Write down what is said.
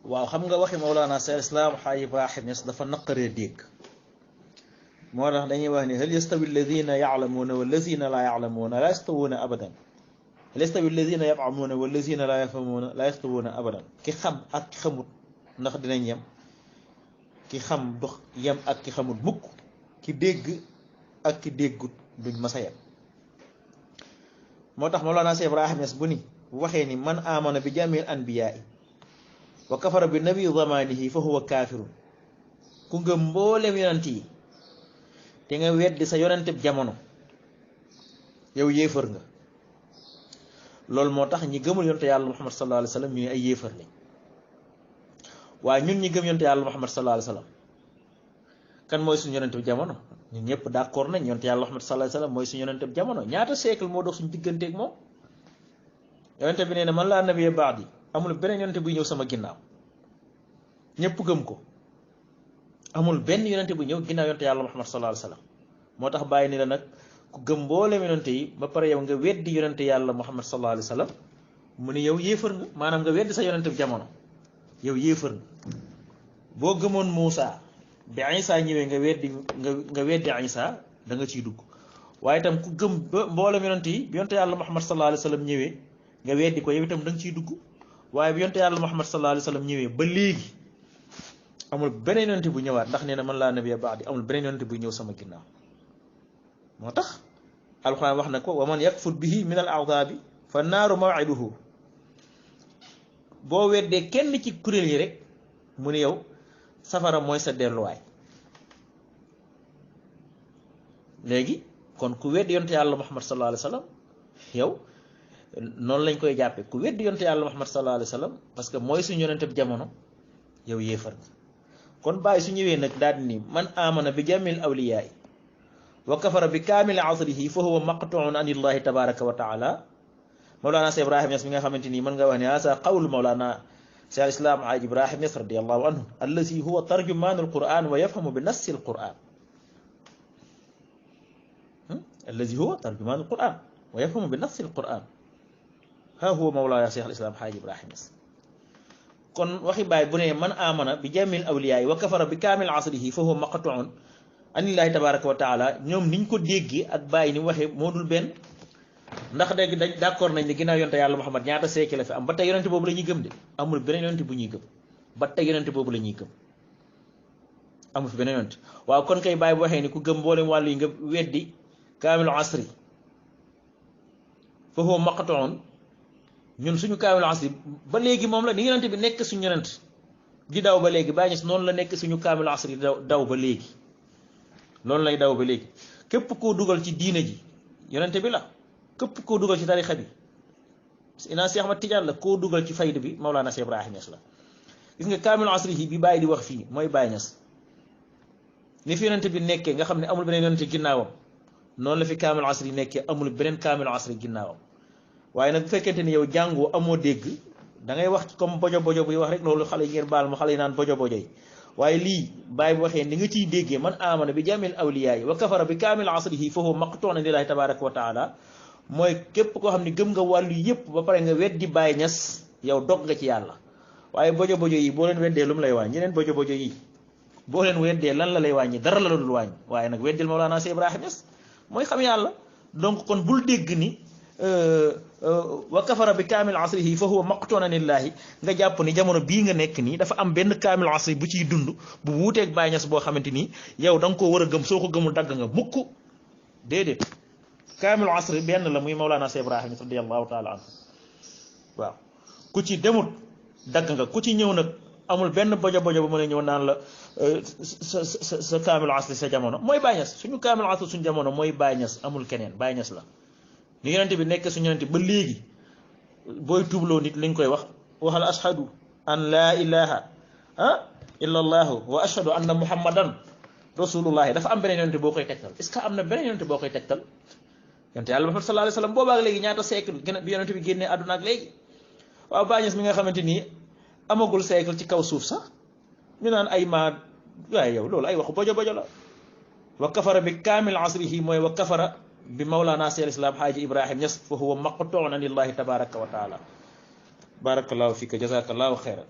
waaw xam nga waxi Mawlana Cheikh Islam Xaaji Ibrahim Niass dafa naqaree dégg moo tax dañuy wax ni hal yastawi alladina ya'lamuuna wallazina laa ya'lamuuna laa yastawuuna abadan hal yastawi alladina yafhamuuna wallazina laa yafhamuuna laa yastawuuna abadan ki xam ak ki xamut ndax dinañ yem ki xam du yem ak ki xamut mukk ki dégg ak ki déggut duñ masa yem moo tax Mawlana Cheikh Ibrahim Niass bu ni waxee ni man amana bi jamil anbiyaa wa kafara bi nabi zamanihi fa huwa kaafirun ku ngëm mboolem yonent yi te nga weddi sa yonente jamono yow yéefar nga loolu moo tax ñi gëmul yonte yàlla Muhammad sallallahu alayhi wa sallam ñu ay yéefar lañ waaye ñun ñi gëm yonte yàlla Muhammad sallallahu alayhi wa sallam kan mooy suñu yonente jamono ñun ñëpp d'accord nañ yonte yàlla Muhammad sallallahu alayhi wa sallam mooy suñu yonente jamono ñaata siècle moo dox suñu digganteeg moom yonente bi nee na man laa nabiyya ba'di amul beneen yonente buy ñëw sama ginnaaw ñëpp gëm ko amul benn yonente bu ñëw ginnaaw yonente yàlla Muhammad sallallahu alayhi wa sallam moo tax bàyyi ni la nag ku gëm mboolem yonente yi ba pare yow nga weddi yonente yàlla Muhammad sallallahu alayhi wa sallam mu ni yow yéefar nga maanaam nga weddi sa yonente bi jamono yow yéefar nga boo gëmoon Muusa bi Isa ñëwee nga weddi Isa da nga ciy dugg waaye itam ku gëm ba mboolem yonente yi bi yonente yàlla Muhammad sallallahu alayhi wa sallam ñëwee nga weddi ko yow itam da nga ciy dugg waaye bi yonente yàlla Muhammad sallallahu alayhi wa sallam ñëwee ba léegi amul beneen yonente bu ñëwaat ndax nee na man laa nabiyya ba'di amul beneen yonente buy ñëw sama ginnaaw moo tax alxuraan wax na ko wa man yakfur bihi min al a'daabi fa naaru maw'iduhu boo weddee kenn ci kuréel yi rek mu ne yow safara mooy sa delluwaay léegi kon ku weddi yonte yàlla Muhammad sallallahu alayhi wa sallam yow noonu lañ koy jàppee ku weddi yonte yàlla Muhammad sallallahu alayhi wa sallam parce que mooy suñu yonente bi jamono yow yéefar nga kon bàyyi su ñëwee nag daal di ni man amana bi jamil awliyaa wa kafara bi kaamil asrihi fa huwa maqtuun an illahi tabaraka wa taala Mawlana Cheikh Ibrahim Niass mi nga xamante ni mën nga wax ne asa qawlu Mawlana Cheikh al-Islam Haaj Ibrahim Niass radiyallahu anhu allazi huwa tarjumaanu al-Qur'an wa yafhamu bi nassi al-Qur'an allazi huwa tarjumaanu al-Qur'an wa yafhamu bi nassi al-Qur'an ha huwa Mawlana Cheikh al-Islam Haaj Ibrahim Niass kon waxi baay bu ne man amana bi jamil awliyaa wa kafara bi kaamil asrihi fa huwa maqtuun anillahi tabaraka wa taala ñoom niñ ko déggee ak bàyyi ni waxee moo dul benn ndax dégg dañ d'accord nañ ne ginnaaw yonte yàlla Muhammad ñaata siècle la fi am ba tey yonente boobu la ñuy gëm de amul beneen yonente bu ñuy gëm ba tey yonente boobu la ñuy gëm amul fi beneen yonente waaw kon kay bàyyi bu waxee ni ku gëm mboolem wàllu yi nga weddi kaamilu asri fa huwa maqtuun ñun suñu kaamilu asri ba léegi moom la ni yonente bi nekk suñu yonente di daw ba léegi bàyyi ñes noonu la nekk suñu kaamilu asri daw ba léegi loolu lay daw ba léegi képp koo dugal ci diine ji yonente bi la képp koo dugal ci tarixa bi inaa Cheikh Ahmad Tidiane la koo dugal ci fayda bi Mawlana Cheikh Ibrahim Niass la gis nga kaamilu asri yi bi bàyyi di wax fii mooy Baye Niass ni fi yonente bi nekkee nga xam ne amul beneen yonente ginnaawam noonu la fi kaamilu asri yi nekkee amul beneen kaamilu asri ginnaawam waaye nag bu fekkente ni yow jàngoo amoo dégg da ngay wax comme bojo bojo buy wax rek loolu xale yi ngeen baal ma xale yi naan bojo bojo yi waaye lii bàyyi bu waxee ni nga ciy déggee man amana bi jamil awliyaa yi wa kafara bi kaamil asrihi fa huwa maqtuun lillahi tabaraka wa taala mooy képp koo xam ne gëm nga wàllu yëpp ba pare nga weddi Baay Ñas yow dog nga ci yàlla waaye bojo bojo yi boo leen weddee lu mu lay wàññi ñeneen bojo bojo yi boo leen weddee lan la lay wàññi dara la dul wàññi waaye nag weddil Mawlana Cheikh Ibrahim Niass mooy xam yàlla donc kon bul dégg ni wa kafara bi kaamil asrihi fa huwa maqtuun lillahi nga jàpp ni jamono bii nga nekk nii dafa am benn kaamil asri bu ciy dund bu wuuteeg Baay Ñas boo xamante ni yow da nga koo war a gëm soo ko gëmul dagg nga mukk déedéet kaamil asri benn la muy Mawlana Cheikh Ibrahim radiyallahu taala anhu waaw ku ci demut dagg nga ku ci ñëw nag amul benn bojo bojo bu mën a ñëw naan la sa kaamil asri sa jamono mooy Baay Ñas suñu kaamil asri suñu jamono mooy Baay Ñas amul keneen Baay Ñas la ni yonente bi nekk suñu yonente ba léegi booy tuubloo nit liñ koy wax waxal ashhadu an laa ilaha illa allahu wa ashhadu anna muhammadan rasulullahi dafa am beneen yonente boo koy tegtal est ce que am na beneen yonente boo koy tegtal yonente yàlla Muhammad sallallahu alayhi wa sallam boobaak léegi ñaata siècle gën bi yonente bi génnee àdduna ak léegi waaw Baay Ñas mi nga xamante nii amagul siècle ci kaw suuf sax ñu naan ay maa waaye yow loolu ay waxu bojo bojo la wa kafara bi kaamil asrihi mooy wa kafara bi Mawlana Cheikh al-Islam Haaji Ibrahim Niass fa huwa maqtuun lillahi tabaraka wa taala barakallahu fika jazakallahu xeyran